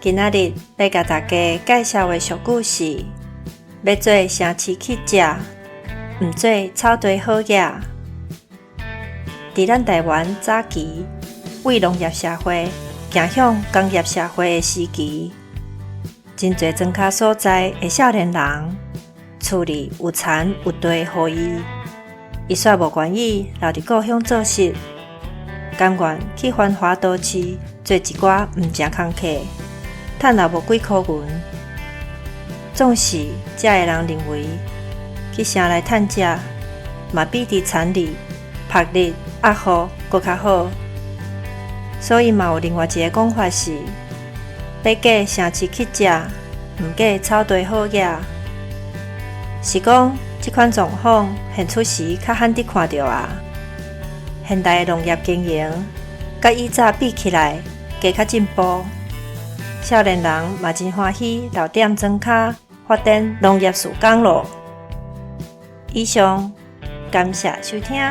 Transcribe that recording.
今仔日欲共大家介紹的俗語是：欲做城市乞食，毋做草地好額。佇咱台灣早期，為農業社會走向工業社會的時期，真濟莊跤所在的少年人，厝裡有田有地予伊，伊煞無願意留佇故鄉做事，甘願去繁華都市做一寡毋成工課，趁也無幾箍銀。總是遮的人認為，去城內趁食，嘛比佇田裡曝日壓雨閣較好。所以嘛有另外一个講法是：欲嫁城市乞食，毋嫁草地好額。是講這款狀況現出時較罕得看著啊。現代的農業經營，佮以早比起來，加較進步。少年人嘛真歡喜留踮莊跤發展農業事工囉。以上，感謝收聽。